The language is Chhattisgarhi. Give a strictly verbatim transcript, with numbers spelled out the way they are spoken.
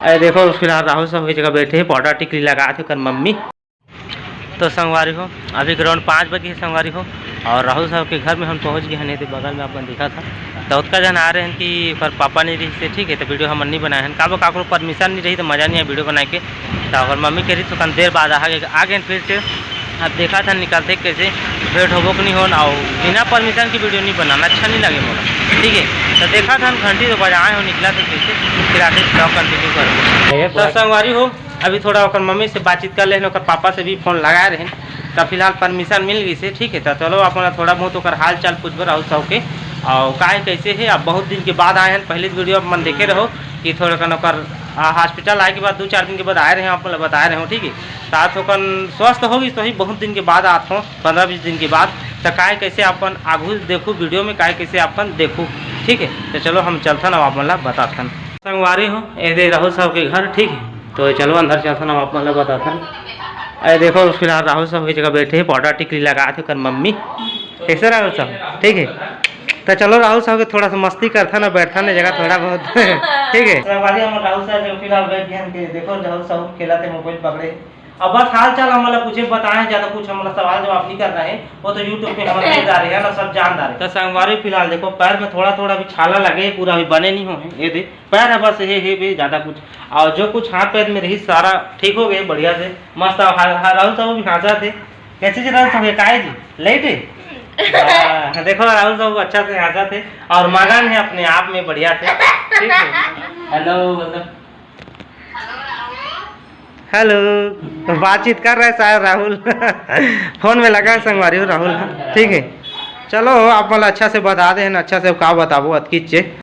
अरे देखो, फिलहाल राहुल साहू के जगह बैठे हैं, पाउडर टिकली लगात हे ओकर मम्मी। तो संगवारी हो, अभी ग्राउंड पाँच बजे है संगवारी हो, और राहुल साहू के घर में हम पहुंच गए हैं। नहीं तो बगल में अपन दिखा था, तो उतका जन आ रहे हैं कि ओकर पापा नहीं रही से, ठीक है, तो वीडियो हमन नहीं बनाए हैं। काबर काकरो परमिशन नहीं रही तो मजा नहीं आए वीडियो बनाए के। तो ओकर मम्मी के रही तो कन देर बाद आ गए, आ गए फिर से। अब देखा था निकलते कैसे भेंट होबो कि नहीं होन, और बिना परमिशन की वीडियो नहीं बनाना अच्छा नहीं लगे मोला, ठीक है। तो देखा था घंटी तो बजाए हो निकला तो कैसे, फिर आके ब्लॉग कंटिन्यू करो। तो संगवारी हो, अभी थोड़ा ओकर मम्मी से बातचीत कर लेन, ओकर पापा से भी फोन लगा रहे हैं, तो फिलहाल परमिशन मिल गई से, ठीक है। तो चलो अपन थोड़ा बहुत ओकर हाल चाल पूछबो राहुल साहू के, और काहे कैसे है। अब बहुत दिन के बाद आए हैं, पहले वीडियो अपन देखे रहो कि थोड़ा कन ओकर, आ, हॉस्पिटल आए के बाद दो चार दिन के बाद आए रहे हैं, आप लोग बता रहे हो, ठीक है। तो आज ओकर स्वस्थ होगी तो ही बहुत दिन के बाद आत हो, पंद्रह बीस दिन के बाद। तो काहे कैसे अपन आगू देखू वीडियो में, काहे कैसे अपन देखू, ठीक है। तो चलो हम चलथन, अब आप मन ला बताथन। संगवारी हो, ये दे राहुल साहब के घर, ठीक है। तो चलो अंदर चलथन, हम आप मन ला बताथन। अरे देखो, फिलहाल राहुल साहब की जगह बैठे हैं, पाउडर टिकली लगात हे ओकर मम्मी। कैसे राहुल साहब, ठीक है? तो चलो राहुल साहब के थोड़ा सा मस्ती करथन ना, बैठथन ना जगह थोड़ा बहुत। ठीक है, संगवारी, हम राहुल साहब के फिलहाल बैठ गए हैं। देखो राहुल साहब खेलत हे, मोबाइल पकड़े। अब बस हाल चाल हमन ला पूछे, बताए, ज्यादा कुछ हमन ला सवाल जवाब नहीं करना है, वो तो YouTube पे हमन दे जा रहे हैं ना, सब जान जा रहे हैं। तो संगवारी, फिलहाल देखो पैर में थोड़ा थोड़ा अभी छाला लगे है, पूरा अभी बने नहीं हो है, ये दे पैर है बस, ये है भी ज्यादा कुछ, और जो कुछ हाथ पैर में रही सारा ठीक हो गए बढ़िया से, मस्त। और हा-, हा-, राहुल साहब भी हाँसा थे, कैसे जी राहुल साहब, ये काहे जी लेट है? हाँ, देखो राहुल साहब अच्छा से हाँसा थे और मगन है अपने आप में बढ़िया से, ठीक है। हेलो, मतलब हेलो, तो बातचीत कर रहे शायद राहुल। फोन में लगा है संगवारी हो राहुल, ठीक है। चलो, आप मन ला अच्छा से बता दे हैं, अच्छा से का बताबो अतकीच चे।